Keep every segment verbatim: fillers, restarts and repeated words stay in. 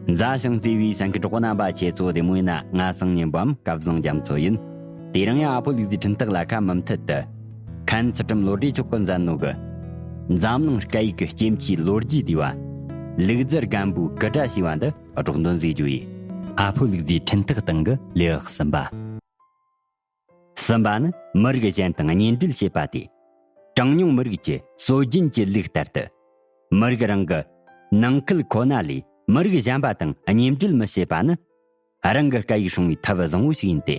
མཛའ་ཞིང་བརྩེ་བའི་སེམས་ཀྱི་གྲོགས་པོ་རྣམ་པ། ཁྱེད་ཚོ་བདེ་མོ་ཡིན་ན། ང་སང་ཉིན་པའམ་སྐལ་བཟང་རྒྱ་མཚོ་ཡིན། དེ་རིང་ཡང་ཨ་ཕོ་ལུག་རྫིའི་འཕྲིན་སྟེགས་ལ་ཁ་མུ་མཐུད་དུ། མཁན་ཚུལ་ཁྲིམས་བློ་གྲོས་མཆོག་གིས་མཛད་ནོ་གི། འཛམ་གླིང་སྐད་ཡིག་གི་སྐྱེ་འཆིའི་ལོ་རྒྱུས་བསྡུས་པ། ལུག་རྫི་རྒན་པོའི་སྐུ་དགྲ་ཞེས་པ་འདི་སྒྲོག་འདོན་མཛད་རྒྱུ་ཡིན། ཨ་ཕོ་ལུག་རྫིའི་འཕྲིན་སྟེགས་སྟེང་གི་ལེའུ་གསུམ་པ། གསུམ་པ་ནི་མི་རིགས་གཞན་དང་གཉེན་སྒྲིག་བྱེད་པ་སྟེ། གྲངས་ཉུང་མི་རིགས་ཀྱི་སྲོལ་རྒྱུན་གྱི་ལུགས་ལྟར་དུ། མི་རིགས་རང་གི་ནང་ཁུལ་ཁོ་ན་ལས་མི་རིགས་གཞན་པ་དང་གཉེན་སྒྲིག་མི་བྱེད་པ་ནི། རང་གི་སྐད་ཡིག་སྲུང་བའི་ཐབས་བཟང་བོ་ཞིག་ཡིན་ཏེ།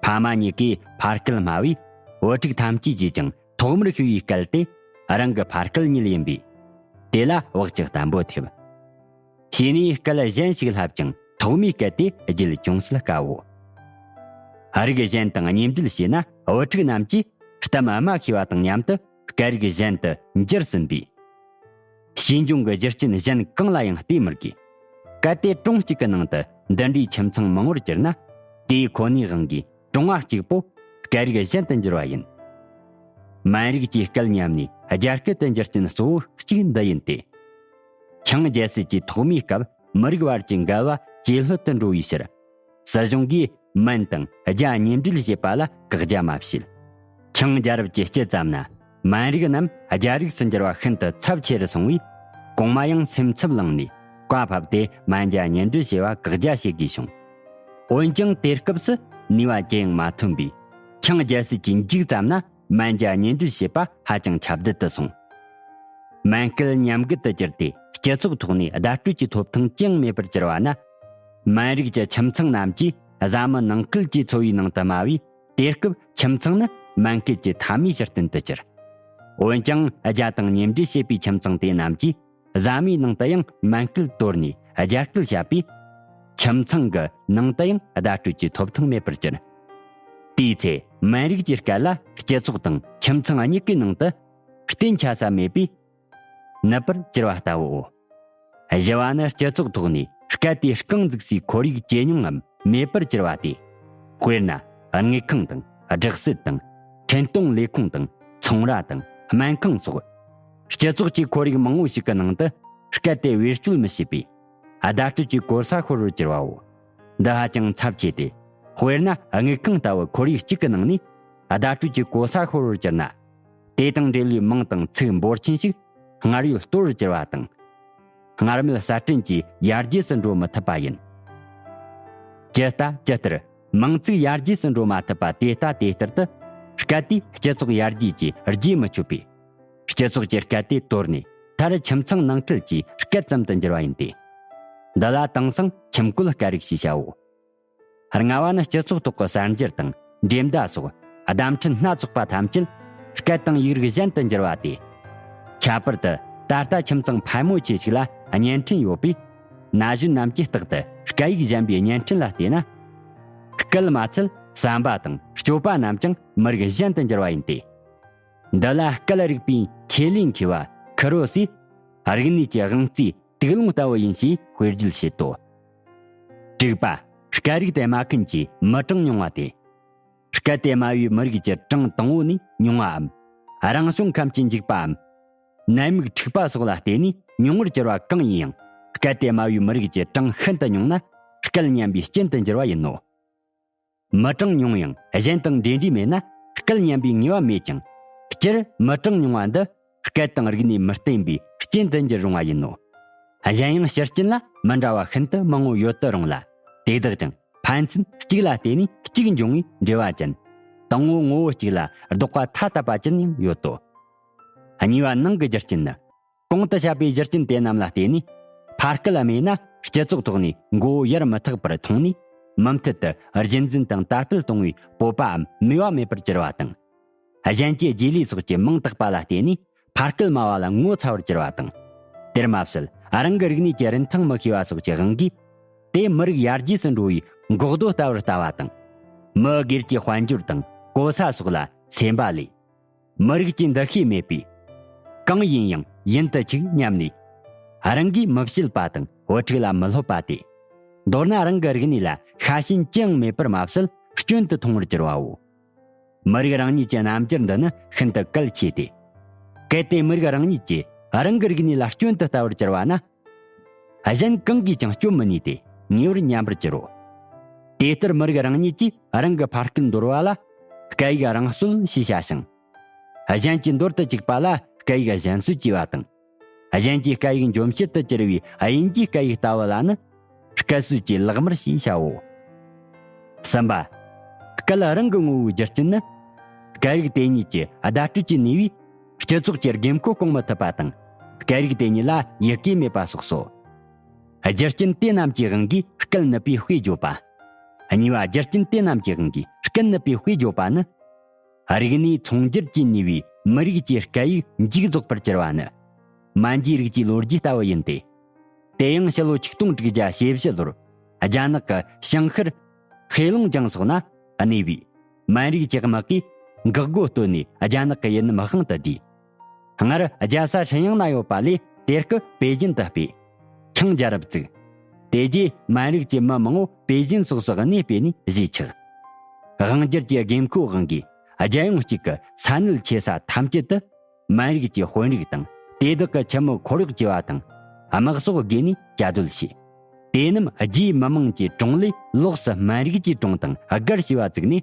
ཕ་མ་གཉིས་ཀས་ཕ་སྐད་སྨྲ་བས། བུ་ཕྲུག་ཐམས་ཅད་ཀྱིས་ཀྱང་ཐོག་མར་ཤེས་པའི་སྐད་དེ་རང་གི་ཕ་སྐད་ཉིད་ཡིན་པས། དེ་ལ་བག་ཆགས་བརྟན་པོ་ཐེབས། ཤེས་ནས་སྐད་གཞན་ཞིག་བསླབ་ཀྱང་ཐོག་མའི་སྐད་དེ་བརྗེད་ཅུང་ཟད་དཀའ་འོ། རིགས་གཞན་དང་གཉེན་སྒྲིག་བྱས་ན། བུ་ཕྲུག་རྣམས་ཀྱིས་གཏམ་སྨྲ་ཤེས་པ་དང་མཉམ་དུ་སྐད་རིགས་གཞན་དུ་འགྱུར་ཟིན་པས། ཤེས་འབྱུང་གི་རྒྱུ་རྐྱེན་གཞན་གང་ལ་ཡང་བལྟས་མི་དགོས། གལ་ཏེ་གྲོང་གཅིག་གི་ནང་དུ་འདི་འདྲའི་ཁྱིམ་ཚང་མང་བོར་གྱུར་ན། དེའི་ཁོ་ནའི་དབང་གིས་གྲོང་བ་གཅིག་པོ་སྐད་རིགས་གཞན་དུ་འགྱུར་བ་ཡིན། མན་རིགས་ཀྱི་སྐད་ཉམས་ནས་རྒྱ་སྐད་དུ་འགྱུར་རྐྱེན་གཙོ་བོ་གཅིག་འདི་ཡིན་ཏེ། ཆིང་རྒྱལ་སྲིད་ཀྱི་ཐོག་མའི་སྐབས་མི་རིགས་བར་གྱི་འགལ་བ་ཇེ་ལྷོད་དུ་འགྲོ་བའི་ཕྱིར། སྲིད་གཞུང་གིས་མན་དང་རྒྱ་གཉེན་སྒྲིག་བྱེད་པ་ལ་བཀག་རྒྱ་མ་བྱེད། ཆིང་རྒྱལ་རབས་ཀྱི་དཀྱིལ་ཙམ་ན་མན་རིགས་རྣམས་རྒྱ་རིགས་སུ་འགྱུར་བ་ཤིན་ཏུ་ཚབས་ཆེ་རུ་སོང་བས། གོང་མ་ཡང་སེམས་འཚབ་ལངས་ནས་བཀའ་ཕབ་སྟེ་མན་རྒྱ་གཉེན་སྒྲིག་བྱེད་པ་བཀག་རྒྱ་བྱེད་དགོས་བྱུང་། འོན་ཀྱང་དེ་སྐབས་སུ་ནུས་པ་ཅི་ཡང་མ་ཐོན་པས། ཆིང་རྒྱལ་སྲིད་ཀྱི་མཇུག་ཙམ་ན་མན་རྒྱ་གཉེན་སྒྲིག་བྱེད་པ་ཧ་ཅང་ཁྱབ་གདལ་དུ་སོང་། མན་སྐད་ཉམས་རྒུད་དུ་གྱུར་ཏེ། སྤྱི་ཚོགས་ཐོག་ནས་བརྡ་སྤྲོད་ཀྱི་ཐོབ་ཐང་ཅི་ཡང་མེད་པར་གྱུར་བ་ན། མན་རིགས་ཀྱི་ཁྱིམ་ཚང་རྣམས་ཀྱིས་བཟའ་མི་ནང་ཁུལ་གྱི་འཚོ་བའི་ནང་དུ་སྨྲ་བས། དེ་སྐབས་ཁྱིམ་ཚང་ནི་མན་སྐད་ཀྱི་མཐའ་མའི་གཞི་རྟེན་དུ་གྱུར། འོན་ཀྱང་རྒྱ་དང་གཉེན་སྒྲིག་བྱེད་པའི་ཁྱིམ་ཚང་དེ་རྣམས་ཀྱིས་བཟའ་མིའི་ནང་དུ་ཡང་མན་སྐད་དོར་ནས་རྒྱ་སྐད་བཤད་པས། ཁྱིམ་ཚང་གི་ནང་དུ་ཡང་བརྡ་སྤྲོད་ཀྱི་ཐོབ་ཐང་མེད་པར་གྱུར། དེའི་ཚེ་མན་རིགས་ཀྱི་སྐད་ལ་སྤྱི་ཚོགས་དང་ཁྱིམ་ཚང་གཉིས་ཀའི་ནང་དུ་བརྟེན་ཆ་ས་མེད་པས། ནུབ་པར་གྱུར་བ་ལྟ་བུའོ། བཞི་བ་ནི་སྤྱི་ཚོགས་ཐོག་ནས་སྐད་དེ་རྐང་འཛུགས་སའི་ཁོར་ཡུག་ཇེ་ཉུང་ངམ་མེད་པར་གྱུར་བ་སྟེ། དཔེར་ན། དངུལ་ཁང་དང་སྦྲག་སྲིད་དང་། འཕྲིན་གཏོང་ལས་ཁུངས་དང་ཚོང་ར་དང་སྨན་ཁང་སོགས། སྤྱི་ཚོགས་ཀྱི་ཁོར་ཡུག་མང་བོ་ཞིག་གི་ནང་དུ་སྐད་དེ་བེད་སྤྱོད་མི་བྱེད་པས། བརྡ་སྤྲོད་ཀྱི་གོ་ས་ཤོར་བར་གྱུར་བའོ། འདི་ཧ་ཅང་ཚབས་ཆེ་སྟེ། དཔེར་ན། དངུལ་ཁང་ལྟ་བུ་ཁོར་ཡུག་གཅིག་གི་ནང་ནས་བརྡ་སྤྲོད་ཀྱི་གོ་ས་ཤོར་བར་གྱུར་ན། དེ་དང་འབྲེལ་བའི་མིང་དང་ཚིག་འབོར་ཆེན་ཞིག་སྔར་ཡོད་གཏོར་བར་གྱུར་བ་དང་། སྔར་མེད་གསར་སྐྲུན་གྱིས་ཡར་རྒྱས་སུ་འགྲོ་མི་ཐུབ་པ་ཡིན། ཇི་ལྟ་ཇི་ལྟར་མིང་ཚིག་ཡར་རྒྱས་སུ་འགྲོ་མ་ཐུབ་པ་དེ་ལྟ་དེ་ལྟར་དུ། སྐད་དེས་སྤྱི་ཚོགས་ཡར་རྒྱས་ཀྱི་རྗེས་མི་ཆོད་པས། སྤྱི་ཚོགས་ཀྱི་སྐད་དེ་དོར་ནས། མཐར་ཁྱིམ་ཚང་ནང་ཁུལ་གྱི་སྐད་ཙམ་དུ་འགྱུར་བ་ཡིན་ཏེ། འདི་ལ་དེང་སང་ཁྱིམ་བཀོད་སྐད་རིགས་ཞེས་བྱའོ། ལྔ་བ་ནི་སྤྱི་ཚོགས་ཐོག་གི་གསར་འགྱུར་དང་འགྲེམས་བརྡ་སོགས་བརྡ་འཕྲིན་སྣ་ཚོགས་པ་ཐམས་ཅད་སྐད་དང་ཡིག་རིགས་གཞན་དུ་འགྱུར་བ་སྟེ། ཁྱད་པར་དུ་ད་ལྟ་ཁྱིམ་ཚང་ཕལ་མོ་ཆེ་ཞིག་ལ་བརྙན་འཕྲིན་ཡོད་པས། ན་གཞོན་རྣམས་ཀྱིས་རྟག་ཏུ་སྐད་ཡིག་གཞན་པའི་བརྙན་འཕྲིན་ལ་བལྟས་ན། སྐད་མ་ཚད་བསམ་པ་དང་སྤྱོད་པ་རྣམས་ཀྱང་མི་རིགས་གཞན་དུ་འགྱུར་བ་ཡིན་ཏེ། འདི་ལ་སྐད་རིག་པའི་ཆེད་ལས་མཁས་པ་ཁི་རོ་སིས་རིག་གནས་ཀྱི་དབང་རྩའི་དུག་རླུང་ལྟ་བུ་ཡིན་ཞེས་དཔེར་བརྗོད་བྱེད་དོ། དྲུག་པ། སྐད་རིགས་དེ་སྨྲ་མཁན་གྱི་མི་གྲངས་ཉུང་བ་སྟེ། སྐད་དེ་སྨྲ་བའི་མི་རིགས་ཀྱི་གྲངས་དང་པོ་ནས་ཉུང་བའམ། རང་བྱུང་ཁམས་ཀྱི་འཇིགས་པའམ། ནད་མུག་འཁྲུག་པ་སོགས་ལ་བརྟེན་ནས་ཉུང་བར་གྱུར་བ་གང་ཡིན་ཡང་། སྐད་དེ་སྨྲ་བའི་མི་རིགས་ཀྱི་གྲངས་ཤིན་ཏུ་ཉུང་ན། སྐད་ཉམས་པའི་རྐྱེན་དུ་འགྱུར་བ་ཡིན་ནོ། མི་གྲངས་ཉུང་ཡང་གཞན་དང་འབྲེལ་འདྲིས་མེད་ན་སྐད་ཉམས་པའི་ངེས་པ་མེད་ཀྱང་། སྤྱིར་མི་གྲངས་ཉུང་བ་འདི་སྐད་དང་རིག་གནས་མི་བརྟེན་པའི་རྐྱེན་དུ་འགྱུར་རུང་བ་ཡིན་ནོ། གཞན་ཡང་ཕྱི་རྐྱེན་ལ་མི་འདྲ་བ་ཤིན་ཏུ་མང་བོ་ཡོད་དུ་རུང་ལ། དེ་དག་ཀྱང་ཕན་ཚུན་གཅིག་ལ་བརྟེན་ནས་གཅིག་འབྱུང་བའི་འབྲེལ་བ་ཅན། དང་པོ་ངོ་བོ་གཅིག་ལ་ལྡོག་པ་ཐ་དད་པ་ཅན་ཡང་ཡོད་དོ། གཉིས་པ་ནང་གི་རྒྱུ་རྐྱེན་ནི། གོང་དུ་བཤད་པའི་རྒྱུ་རྐྱེན་དེ་རྣམས་ལ་བརྟེན་ནས། ཕ་སྐད་སྨྲས་ན་སྤྱི་ཚོགས་ཐོག་ནས་མགོ་བོ་ཡར་མི་ཐེག་པར་མཐོང་ནས། མུ་མཐུད་དུ་རྒྱུན་འཛིན་དང་དར་སྤེལ་གཏོང་བའི་སྤོབས་པའམ་མོས་པ་མེད་པར་གྱུར་བ་དང་། གཞན་གྱི་རྗེས་ལུས་སོགས་ཀྱི་མིང་བཏགས་པ་ལ་བརྟེན་ནས་ཕ་སྐད་སྨྲ་བ་ལ་ངོ་ཚ་བར་གྱུར་བ་དང་། དེར་མ་ཟད་རང་གི་རིག་གནས་ཀྱི་རིན་ཐང་མི་ཤེས་པ་སོགས་ཀྱི་དབང་གིས། དེ་མི་རིགས་ཡར་རྒྱས་སུ་འགྲོ་བའི་འགོག་རྡོ་ལྟ་བུར་ལྟ་བ་དང་། མི་སྒེར་གྱི་དཔལ་འབྱོར་དང་གོ་ས་སོགས་ལ་སེམས་པ་ལས། མི་རིགས་ཀྱི་འདུ་ཤེས་མེད་པས། གང་ཡིན་ཡང་ཡིན་དུ་ཆུག་སྙམ་ནས། རང་གིས་མི་བྱེད་པ་དང་བུ་ཕྲུག་ལ་མི་སློབ་པ་སྟེ། མདོར་ན་རང་གི་རིག་གནས་ལ་ཤ་ཞེན་ཅི་ཡང་མེད་པར་མ་ཟད་སྐྱོན་དུ་མཐོང་བར་གྱུར་བའོ། མི་རིགས་རང་ཉིད་ཀྱི་རྣམ་འགྱུར་འདི་ནི་ཤིན་ཏུ་གལ་ཆེ་སྟེ། གལ་ཏེ་མི་རིགས་རང་ཉིད་ཀྱིས་རང་གི་རིག་གནས་ལ་སྐྱོན་དུ་ལྟ་བར་གྱུར་བ་ན། གཞན་གང་གིས་ཀྱང་སྐྱོབ་མི་ནུས་ཏེ། ངེས་པར་ཉམས་པར་འགྱུར་རོ། དེ་ལྟར་མི་རིགས་རང་ཉིད་ཀྱིས་རང་གི་ཕ་སྐད་འདོར་བ་ལ། སྐད་ཡིག་རང་གསོད་ཞེས་བྱ་ཞིང་། གཞན་གྱི་འདོར་དུ་བཅུག་པ་ལ་སྐད་ཡིག་གཞན་སུ་བཅོས་པ་དང་། གཞན་གྱི་སྐད་ཡིག་འཇོམས་བྱེད་དུ་གྱུར་པའི་དབྱིན་ཇིའི་སྐད་ཡིག་ལྟ་བུ་ལ་ནི། སྐད་སྲོལ་གྱི་ལག་དམར་ཞེས་བྱའོ། གསུམ་པ། སྐད་རང་གི་ངོ་བོའི་རྒྱུ་རྐྱེན་ནི། སྐད་རིགས་དེ་ཉིད་ཀྱི་བརྡ་སྤྲོད་ཀྱི་ནུས་པས་སྤྱི་ཚོགས་ཀྱི་དགོས་མཁོ་སྐོང་མི་ཐུབ་པ་དང་། སྐད་རིགས་དེ་ཉིད་ལ་ཡི་གེ་མེད་པ་སོགས་སོ། རྒྱུ་རྐྱེན་དེ་རྣམས་ཀྱི་དབང་གིས་སྐད་ནུབ་པའི་དཔེ་བརྗོད་པ། གཉིས་པ། རྒྱུ་རྐྱེན་དེ་རྣམས་ཀྱི་དབང་གིས་སྐད་ནུབ་པའི་དཔེ་བརྗོད་པ་ནི། རིག་གནས་མཚུངས་འགྱུར་གྱི་ནུས་པས་མི་རིགས་ཀྱི་སྐད་ཡིག་མཇུག་རྫོགས་པར་གྱུར་པ་ནི། མན་ཇུའི་རིགས་ཀྱི་ལོ་རྒྱུས་ལྟ་བུ་ཡིན་ཏེ། དེ་ཡང་ཕྱི་ལོ་ཆིག་སྟོང་དྲུག་བརྒྱ་ཞེ་བཞི་ལོར། རྒྱ་ནག་གི་ཞིང་ཤར། ཧེ་ལུང་ཅང་སོགས་ན་གནས་པའི་མན་རིགས་ཀྱི་དམག་གིས་འགག་སྒོ་བཏོད་ནས་རྒྱ་ནག་གི་ཡུལ་རྣམས་དབང་དུ་བསྡུས། སྔར་རྒྱལ་ས་ཧྲིན་དབྱང་ན་ཡོད་པ་ལས་དེ་སྐབས་པེ་ཅིན་དུ་སྤོས། ཆིང་རྒྱལ་རབས་བཙུགས། དེ་རྗེས་མན་རིགས་ཀྱི་མི་མང་བོ་པེ་ཅིན་སོགས་སུ་གནས་སྤོས་ནས་གཞིས་ཆགས། དབང་སྒྱུར་གྱི་དགོས་མཁོའི་དབང་གིས་རྒྱལ་ཡོངས་གཅིག་གི་ས་གནས་ཆེ་ས་ཐམས་ཅད་དུ་མན་རིགས་ཀྱི་དཔོན་རིགས་དང་དེ་དག་གི་ཆེན་མོ་འཁོར་གཡོག་བཅས་པ་དང་དམག་སོགས་བརྒལ་ནས་གྱ་སྡོད་བྱས། དེ་རྣམས་རྒྱའི་མི་མང་གྱི་གྲོང་ལས་ལོགས་སུ་མན་རིགས་ཀྱི་གྲོང་དང་སྒར་ཞེས་པ་བཙུགས་ནས།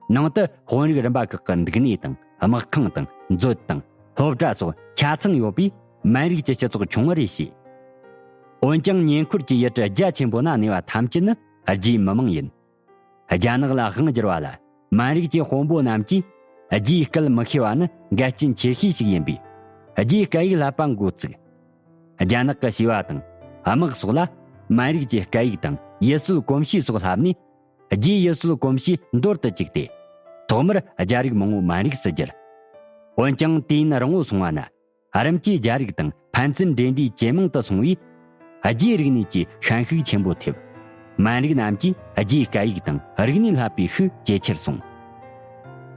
ནང་དུ་དཔོན་རིགས་རིམ་པ་ཁག་གི་འདུག་གནས་དང་དམག་ཁང་དང་མཛོད་དང་སློབ་གྲྭ་སོགས་ཆ་ཚང་ཡོད་པས་མན་རིགས་ཀྱི་སྤྱི་ཚོགས་ཆུང་ངུ་རེ་བྱས། འོན་ཀྱང་ཉེ་འཁོར་གྱི་ཡུལ་གྲུ་རྒྱ་ཆེན་པོ་ན་གནས་པ་ཐམས་ཅད་ནི་རྒྱའི་མི་མང་ཡིན། རྒྱ་ནག་ལ་དབང་བསྒྱུར་བ་ལ་མན་རིགས་ཀྱི་དཔོན་པོ་རྣམས་ཀྱིས་རྒྱའི་སྐད་མི་ཤེས་པ་ནི་འགལ་རྐྱེན་ཆེ་ཤོས་ཤིག་ཡིན་པས་རྒྱའི་སྐད་ཡིག་བསླབ་པ་འགོ་བཙུགས། རྒྱ་ནག་གི་བྱིས་པ་དང་དམག་སོགས་ལ་མན་རིགས་ཀྱི་སྐད་ཡིག་དང་ཡུལ་སྲོལ་གོམས་གཤིས་སོགས་བསླབས་ནས། རྒྱའི་ཡུལ་སྲོལ་གོམས་གཤིས་འདོར་དུ་བཅུག་སྟེ། ཐོག་མར་རྒྱ་རིགས་མང་བོ་མན་རིགས་སུ་བསྒྱུར། འོན་ཀྱང་དུས་ཡུན་རིང་བོ་སོང་བ་ན། རིམ་གྱིས་རྒྱ་རིགས་དང་ཕན་ཚུན་འབྲེལ་འདྲིས་ཇེ་མང་དུ་སོང་བས། རྒྱའི་རིག་གནས་ཀྱི་ཤན་ཤུགས་ཆེན་པོ་ཐེབས། མན་རིགས་རྣམས་ཀྱིས་རྒྱའི་སྐད་ཡིག་དང་རིག་གནས་བསླབ་པའི་ཤུགས་ཇེ་ཆེར་སོང་།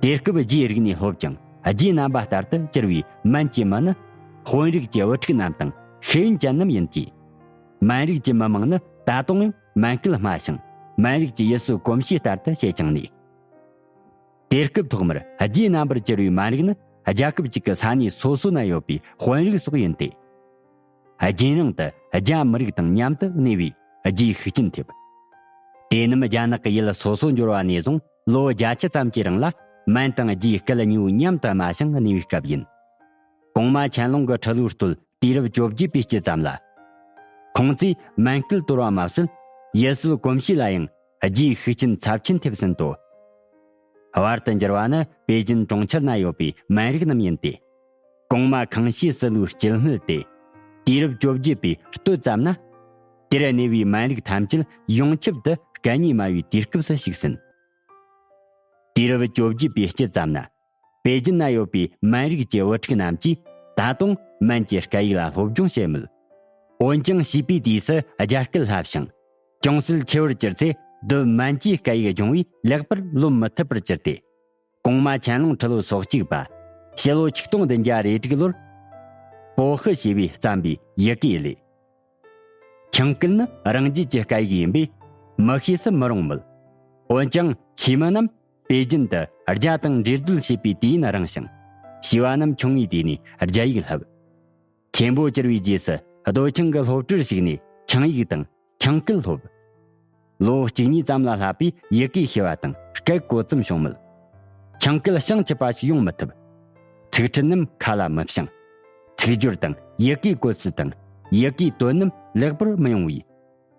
དེ་སྐབས་རྒྱའི་རིག་གནས་སློབ་ཀྱང་རྒྱའི་རྣམ་པ་ལྟར་དུ་གྱུར་བའི་མན་གྱི་མི་ནི་དཔོན་རིགས་ཀྱི་བུ་ཕྲུག་རྣམས་དང་ཤེས་ཡོན་ཅན་རྣམས་ཡིན་གྱི། མན་རིགས་ཀྱི་མི་མང་ནི་ད་དུང་ཡང་མན་སྐད་སྨྲ་ཞིང་མན་རིགས་ཀྱི་ཡུལ་སྲོལ་གོམས་གཤིས་ལྟར་དུ་བྱེད་ཅིང་གནས། དེ་སྐབས་ཐོག་མར་རྒྱའི་རྣམ་པར་གྱུར་བའི་མན་རིགས་ནི་རྒྱལ་ཁབ་ཅིག་གི་ས་གནས་སོ་སོ་ན་ཡོད་པའི་དཔོན་རིགས་སོགས་ཡིན་ཏེ། རྒྱུན་རིང་དུ་རྒྱ་མི་རིགས་དང་མཉམ་དུ་གནས་པས་རྒྱའི་ཤུགས་རྐྱེན་ཐེབས། དེ་རྣམས་རྒྱ་ནག་གི་ཡུལ་སོ་སོ་འབྱོར་བ་ནས་བཟུང་ལོ་བརྒྱད་ཅུ་ཙམ་གྱི་རིང་ལ་མན་དང་རྒྱའི་སྐད་གཉིས་པོ་མཉམ་དུ་སྨྲ་ཞིང་གནས་པའི་སྐབས་ཡིན། གོང་མ་ཆན་ལུང་གི་ཁྲི་ལོའི་སྟོད། དུས་རབས་བཅོ་བརྒྱད་པའི་དཀྱིལ་ཙམ་ལ། ཁོང་ཚོས་མན་སྐད་དོར་བ་མ་ཟད། ཡུལ་སྲོལ་གོམས་གཤིས་ལ་ཡང་རྒྱའི་ཤུགས་རྐྱེན་ཚབས་ཆེན་ཐེབས་ཟིན་ཏོ། བར་དུ་འགྱུར་བ་ནི་པེ་ཅིན་གྲོང་ཁྱེར་ན་ཡོད་པའི་མན་རིགས་རྣམས་ཡིན་ཏེ། གོང་མ་ཁང་ཤིས་སི་ལུའི་སྐྱེད་སྨད་དེ། དུས་རབས་བཅོ་བརྒྱད་པའི་སྟོད་ཙམ་ན། དེར་གནས་པའི་མན་རིགས་ཐམས་ཅད་ཡོངས་ཁྱབ་ཏུ་སྐད་གཉིས་སྨྲ་བའི་དུས་སྐབས་སུ་ཞུགས་ཟིན། དུས་རབས་བཅོ་བརྒྱད་པའི་དཀྱིལ་ཙམ་ན། པེ་ཅིན་ན་ཡོད་པའི་མན་རིགས་ཀྱི་བུ་ཕྲུག་རྣམས་ཀྱིས་ད་དུང་མན་གྱི་སྐད་ཡིག་ལ་སློབ་སྦྱོང་བྱེད་མོད། འོན་ཀྱང་བྱིས་པའི་དུས་སུ་རྒྱ་སྐད་བསླབ་ཞིང་། ཅུང་ཟད་ཆེ་བར་གྱུར་ཚེ་སྡོད་མན་གྱི་སྐད་ཡིག་སྦྱོང་བས་ལེགས་པར་ལོན་མི་ཐུབ་པར་གྱུར་ཏེ། གོང་མ་ཆན་ལུང་ཁྲི་ལོ་སོ་གཅིག་པ། ཕྱི་ལོ་ཆིག་སྟོང་བདུན་བརྒྱ་རེ་དྲུག་ལོར། པོ་ཧི་ཞེས་པས་བརྩམས་པའི་ཡི་གེ་ལས། ཆིང་སྐད་ནི་རང་རྒྱལ་གྱི་སྐད་ཡིག་ཡིན་པས་མི་ཤེས་སུ་མི་རུང་མོད། འོན་ཀྱང་ཆུས་མི་རྣམས་པེ་ཅིན་དུ་རྒྱ་དང་འདྲེས་སྡོད་བྱེད་པའི་དུས་ཡུན་རིང་ཞིང་བྱིས་པ་རྣམས་ཆུང་བའི་དུས་ནས་རྒྱ་ཡིག་བསླབ། ཆེན་པོ་གྱུར་བའི་རྗེས་སུ་རྡོ་ཆིང་གི་སློབ་གྲྭར་ཞུགས་ནས་ཆིང་ཡིག་དང་ཆིང་སྐད་སློབ། ལོ་གཅིག་གཉིས་ཙམ་ལ་བསླབས་པས་ཡི་གེ་ཤེས་པ་དང་སྐད་གོ་ཙམ་བྱུང་མོད། ཆིང་སྐད་བྱང་ཆུབ་པ་ཞིག་ཡོང་མི་ཐུབ། ཚིག་ཁྲིད་རྣམས་ཁ་ལ་མི་བྱང་། ཚིག་སྦྱོར་དང་ཡི་གེའི་གོ་ཚུལ་དང་ཡི་གེའི་དོན་རྣམས་ལེགས་པར་མི་ཡོང་བས།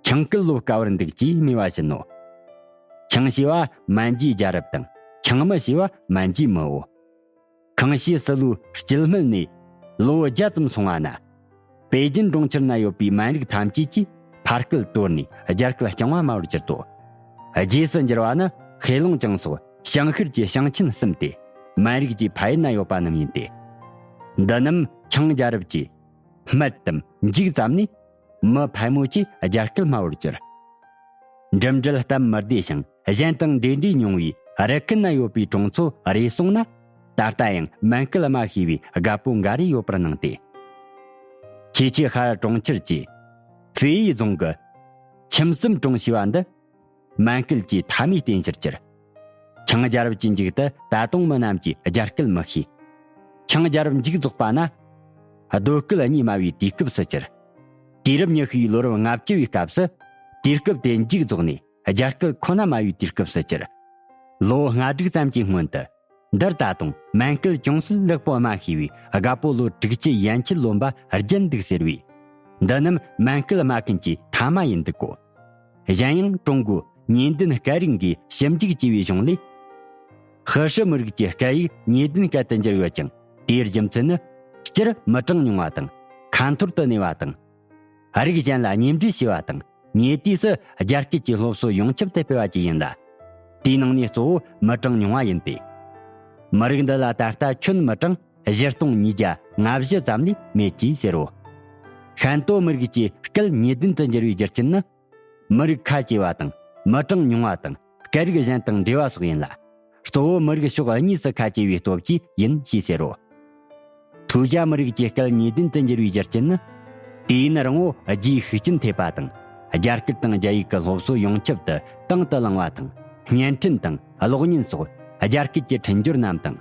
ཆིང་སྐད་སློབ་དཀའ་བར་འདུག་ཅེས་སྨྲས་པ་བཞིན་ནོ། ཆིང་ཞེས་པ་མན་གྱི་རྒྱལ་རབས་དང་ཆིང་མི་ཞེས་པ་མན་གྱི་མིའོ། ཁང་ཤིས་སི་ལུའི་སྐྱེད་སྨད་ནས་ལོ་བརྒྱ་ཙམ་སོང་བ་ན། པེ་ཅིན་གྲོང་ཁྱེར་ན་ཡོད་པའི་མན་རིགས་ཐམས་ཅད་ཀྱིས་ཕ་སྐད་དོར་ནས་རྒྱ་སྐད་རྐྱང་བ་སྨྲ་བར་གྱུར་ཏོ། རྗེས་སུ་འགྱུར་བ་ནི་ཧེ་ལུང་ཅང་སོགས་ཞིང་ཤར་གྱི་ཞིང་ཆེན་གསུམ་སྟེ་མན་རིགས་ཀྱི་ཕ་ཡུལ་ན་ཡོད་པ་རྣམས་ཡིན་ཏེ། འདི་རྣམས་ཆིང་རྒྱལ་རབས་ཀྱི་སྨད་དམ་མཇུག་ཙམ་ནས་མི་ཕལ་མོ་ཆེས་རྒྱ་སྐད་སྨྲ་བར་གྱུར། འགྲིམ་འགྲུལ་སྟབས་མི་བདེ་ཞིང་གཞན་དང་འབྲེལ་འདྲིས་ཉུང་བའི་རི་ཁུལ་ན་ཡོད་པའི་གྲོང་ཚོ་རེ་ཟུང་ན་ད་ལྟ་ཡང་མན་སྐད་སྨྲ་ཤེས་པའི་རྒད་པོ་འགའ་རེ་ཡོད་པར་སྣང་སྟེ། ཆི་ཆི་ཧར་གྲོང་ཁྱེར་གྱི་ཧྥེ་ཡི་རྫོང་གི་ཁྱིམ་གསུམ་གྲོང་ཞེས་པ་འདི་མན་སྐད་ཀྱི་མཐའ་མའི་རྟེན་གཞིར་གྱུར། ཆིང་རྒྱལ་རབས་ཀྱི་མཇུག་ཏུ་ད་དུང་མི་རྣམས་ཀྱིས་རྒྱ་སྐད་མི་ཤེས། ཆིང་རྒྱལ་རབས་མཇུག་རྫོགས་པ་ན། རྡོ་སྐད་གཉིས་སྨྲ་བའི་དུས་སྐབས་སུ་གྱུར། དུས་རབས་ཉི་ཤུ་བའི་ལོ་རབས་ལྔ་བཅུ་བའི་སྐབས་སུ། དུས་སྐབས་དེ་མཇུག་རྫོགས་ནས་རྒྱ་སྐད་ཁོ་ན་མ་བའི་དུས་སྐབས་སུ་གྱུར། ལོ་ལྔ་དྲུག་ཙམ་གྱི་སྔོན་དུ། འདིར་ད་དུང་མན་སྐད་ཅུང་ཟད་ལེགས་པོ་སྨྲ་ཤེས་པའི་རྒད་པོ་ལོ་དྲུག་ཅུ་ཡན་ཆད་ལོན་པ་རྒྱན་འདུག་ཟེར་བས། འདི་རྣམས་མན་སྐད་སྨྲ་མཁན་གྱི་མཐའ་མ་ཡིན་འདུག་གོ། གཞན་ཡང་ཀྲུང་གོའི་ཉེ་འདུན་སྐད་རིགས་འགའི་ཞིབ་འཇུག་བྱས་པའི་གཞུང་ལས། ཧི་ཧྲི་མི་རིགས་ཀྱི་སྐད་ཡིག་ཉེ་འདུན་སྐད་དུ་འགྱུར་ཡོད་ཀྱང་། དེའི་རྒྱུ་མཚན་ནི། སྤྱིར་མི་གྲངས་ཉུང་བ་དང་། ཁ་འཐོར་དུ་གནས་པ་དང་། རིགས་གཞན་ལ་གཉེན་སྒྲིག་བྱས་པ་དང་། ཉེ་དུས་སུ་རྒྱ་སྐད་ཀྱི་སློབ་གསོ་ཡོངས་ཁྱབ་ཏུ་སྤེལ་བ་བཅས་ཡིན་ལ། དེའི་ནང་ནས་གཙོ་བོ་མི་གྲངས་ཉུང་བ་ཡིན་ཏེ། མི་རིགས་འདི་ལ་ད་ལྟ་ཁྱོན་མི་གྲངས་བཞི་སྟོང་ཉིས་བརྒྱ་ལྔ་བཞི་ཙམ་ལས་མེད་ཅེས་ཟེར་རོ། ཤན་ཏོ་མི་རིགས་ཀྱི་སྐད་ཉེ་འདུན་དུ་འགྱུར་བའི་རྒྱུ་རྐྱེན་ནི། མི་རིགས་ཁ་གྱེས་པ་དང་། མི་གྲངས་ཉུང་བ་དང་། སྐད་རིགས་གཞན་དང་འབྲེལ་བ་སོགས་ཡིན་ལ། གཙོ་བོ་མི་རིགས་ཕྱོགས་གཉིས་སུ་ཁ་གྱེས་པའི་སྟོབས་ཀྱིས་ཡིན་ཞེས་ཟེར་རོ། ཐུའུ་ཇཱ་མི་རིགས་ཀྱི་སྐད་ཉེ་འདུན་དུ་འགྱུར་བའི་རྒྱུ་རྐྱེན་ནི། དུས་ཡུན་རིང་བོ་རྒྱའི་ཤུགས་རྐྱེན་ཐེབས་པ་དང་། རྒྱ་སྐད་དང་རྒྱ་ཡིག་གི་སློབ་གསོ་ཡོངས་ཁྱབ་ཏུ་དང་དུ་བླངས་པ་དང་། བརྙན་འཕྲིན་དང་གློག་བརྙན་སོགས་རྒྱ་སྐད་ཀྱི་འཕྲིན་སྦྱོར་རྣམས་དང་།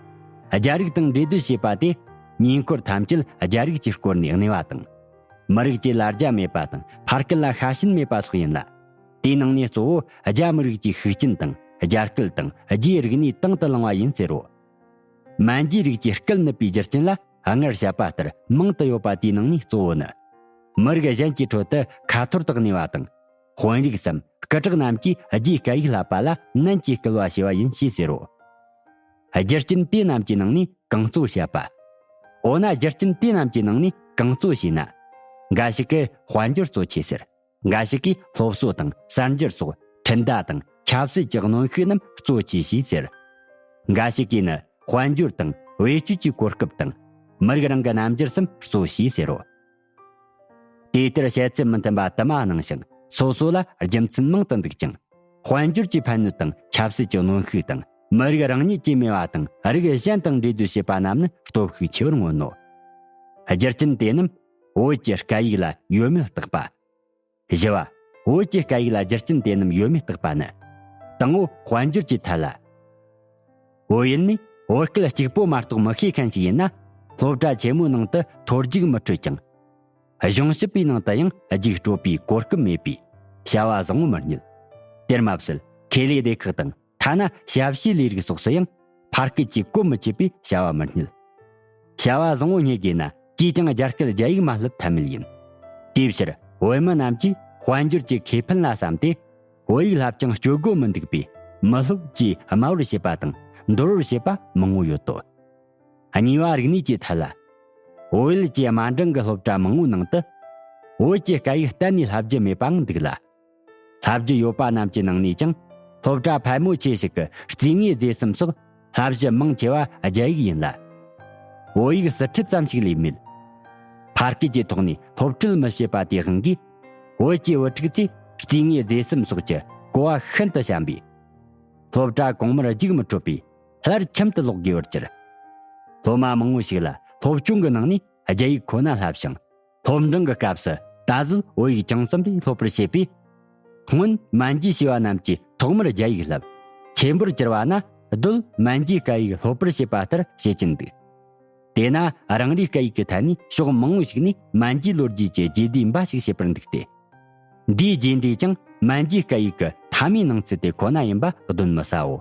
རྒྱ་རིགས་དང་འབྲེལ་སྡོད་བྱེད་པ་དེ། ཉེ་འཁོར་ཐམས་ཅད་རྒྱ་རིགས་ཀྱི་སྐོར་ནས་གནས་པ་དང་། མི་རིགས་ཀྱི་ལ་རྒྱ་མེད་པ་དང་ཕ་སྐད་ལ་ཤ་ཞེན་མེད་པ་སོགས་ཡིན་ལ། དེའི་ནང་ནས་གཙོ་བོ་རྒྱ་མི་རིགས་ཀྱི་ཤུགས་རྐྱེན་དང་རྒྱ་སྐད་དང་རྒྱའི་རིག་གནས་དང་དུ་བླངས་པ་ཡིན་ཟེར་རོ། མན་ཇུའི་རིགས་ཀྱི་སྐད་ནུབ་པའི་རྒྱུ་རྐྱེན་ལ་སྔར་བཤད་པ་ལྟར་མང་དུ་ཡོད་པ་དེའི་ནང་ནས་གཙོ་བོ་ནི། མི་རིགས་གཞན་གྱི་ཁྲོད་དུ་ཁ་ཐོར་དུ་གནས་པ་དང་། དཔོན་རིགས་སམ་སྐུ་དྲག་རྣམས་ཀྱིས་རྒྱའི་སྐད་ཡིག་བསླབ་པ་ལ་ནན་གྱིས་སྐུལ་བ་བྱས་པ་ཡིན་ཞེས་ཟེར་རོ། རྒྱུ་རྐྱེན་དེ་རྣམས་ཀྱི་ནང་ནས་གང་གཙོ་བཤད་པ། འོ་ན་རྒྱུ་རྐྱེན་དེ་རྣམས་ཀྱི་ནང་ནས་གང་གཙོ་ཞེ་ན། འགའ་ཞིག་གིས་དཔལ་འབྱོར་གཙོ་ཆེ་ཟེར། འགའ་ཞིག་གིས་སློབ་གསོ་དང་གསར་འགྱུར་སོགས་འཕྲིན་བརྡ་དང་ཆབ་སྲིད་ཀྱི་གནོན་ཤུགས་རྣམས་གཙོ་ཆེ་ཞེས་ཟེར། འགའ་ཞིག་གིས་ནི་དཔལ་འབྱོར་དང་བེད་སྤྱོད་ཀྱི་གོ་སྐབས་དང་མི་རིགས་རང་གི་རྣམ་འགྱུར་སམ་གཙོ་ཞེས་ཟེར་རོ། དེ་ལྟར་བཤད་ཚུལ་མི་མཐུན་པ་དུ་མ་སྣང་ཞིང་སོ་སོ་ལ་རྒྱུ་མཚན་མང་དུ་འདུག་ཅིང་། དཔལ་འབྱོར་གྱི་ཕན་ནུས་དང་ཆབ་སྲིད་ཀྱི་གནོན་ཤུགས་དང་མི་རིགས་རང་ཉིད་ཀྱིས་མེད་པ་དང་རིགས་གཞན་དང་འབྲེལ་འདོད་བྱེད་པ་རྣམས་ནི་སྟོབས་ཤུགས་ཆེ་བར་མངོན་ནོ། རྒྱུ་རྐྱེན་དེ་རྣམས་བོད་ཀྱི་སྐད་ཡིག་ལ་ཡོད་མེད་བརྟག་པ། བཞི་བ། བོད་ཀྱི་སྐད་ཡིག་ལ་རྒྱུ་རྐྱེན་དེ་རྣམས་ཡོད་མེད་བརྟག་པ་ནི། དང་པོ་དཔལ་འབྱོར་གྱི་ཐད་ལ། བོད་ཡུལ་ནི་བོད་སྐད་གཅིག་པོ་མ་གཏོགས་མི་ཤེས་མཁན་ཞིག་ཡིན་ན། སློབ་གྲྭ་ཆེན་མོའི་ནང་དུ་མཐོ་རྒྱུགས་མི་འཕྲོད་ཅིང་། གཞུང་ཞབས་པའི་ནང་དུ་ཡང་རྒྱུགས་སྤྲོད་པའི་གོ་སྐབས་མེད་པས་བྱ་བ་བཟང་བོ་མི་རྙེད། དེར་མ་ཟད་ཁེ་ལས་སྡེ་ཁག་དང་ཐ་ན་ཞབས་ཕྱིའི་ལས་རིགས་སོགས་སུ་ཡང་ཕ་སྐད་ཀྱིས་གོ་མི་ཆོད་པས་བྱ་བ་མི་རྙེད། བྱ་བ་བཟང་བོ་རྙེད་དགོས་ན་ཅིས་ཀྱང་རྒྱ་སྐད་རྒྱ་ཡིག་མ་བསླབ་ཐབས་མེད་ཡིན། དེའི་ཕྱིར་བོད་མི་རྣམས་ཀྱིས་དཔལ་འབྱོར་གྱི་ཁེ་ཕན་ལ་བསམ་སྟེ། བོད་ཡིག་བསླབ་ཀྱང་སྤྱོད་སྒོ་མི་འདུག་པས་མི་སློབ་ཅེས་དམའ་བར་བྱེད་པ་དང་འདོར་བར་བྱེད་པ་མང་བོ་ཡོད་དོ། གཉིས་པ། རིག་གནས་ཀྱི་ཐད་ལ། བོད་ཡུལ་གྱི་དམའ་འབྲིང་གི་སློབ་གྲྭ་མང་བོའི་ནང་དུ། བོད་ཀྱི་སྐད་ཡིག་གཏན་ནས་བསླབ་རྒྱུ་མེད་པའང་འདུག་ལ། བསླབ་རྒྱུ་ཡོད་པ་རྣམས་ཀྱི་ནང་ནས་ཀྱང་། སློབ་གྲྭ་ཕལ་མོ་ཆེ་ཞིག་གི་རྩིས་ངེས་རྫས་གསུམ་སོགས་བསླབ་གཞི་མང་ཆེ་བ་རྒྱ་ཡིག་ཡིན་ལ། བོད་ཡིག་ཟུར་ཁྲིད་ཙམ་ཞིག་ལས་མེད། ཕ་སྐད་ཀྱི་ཐོག་ནས་སློབ་ཁྲིད་མི་བྱེད་པ་དེའི་དབང་གིས། བོད་ཀྱི་བུ་ཕྲུག་ཚོས་རྩིས་ངེས་རྫས་གསུམ་སོགས་ཀྱི་གོ་བ་ཤིན་ཏུ་ཞན་པས། སློབ་གྲྭ་གོང་མར་རྒྱུགས་མི་འཕྲོད་པས་སླར་ཁྱིམ་དུ་ལོག་དགོས་པར་གྱུར། སློབ་མ་མང་བོ་ཞིག་ལ་སློབ་སྦྱོང་གི་ནང་ནས་རྒྱ་ཡིག་ཁོ་ན་བསླབས་ཤིང་། སློབ་འབྲིང་གི་སྐབས་སུ་ད་གཟོད་བོད་ཡིག་ཅུང་ཙམ་རེ་སློབ་པར་བྱེད་པས། སྔོན་མན་ཇུའི་བྱིས་པ་རྣམས་ཀྱིས་ཐོག་མར་རྒྱ་ཡིག་བསླབ། ཆེན་པོར་གྱུར་པ་ན་གདོད་མན་ཇུའི་སྐད་ཡིག་སློབ་པར་བྱེད་པ་ལྟར་བྱེད་ཀྱིན་འདུག། དེས་ན་རང་རེའི་སྐད་ཡིག་གི་ཐད་ནས་ཕྱོགས་མང་བོ་ཞིག་ནས་མན་ཇུའི་ལོ་རྒྱུས་ཀྱི་རྗེས་ཟློས་འབའ་ཞིག་བྱེད་པར་འདུག་སྟེ། འདིའི་རྗེས་འབྲས་ཀྱང་མན་ཇུའི་སྐད་ཡིག་གི་མཐའ་མའི་ནང་ཚུལ་དེ་ཁོ་ན་ཡིན་པ་གདོན་མི་ཟའོ།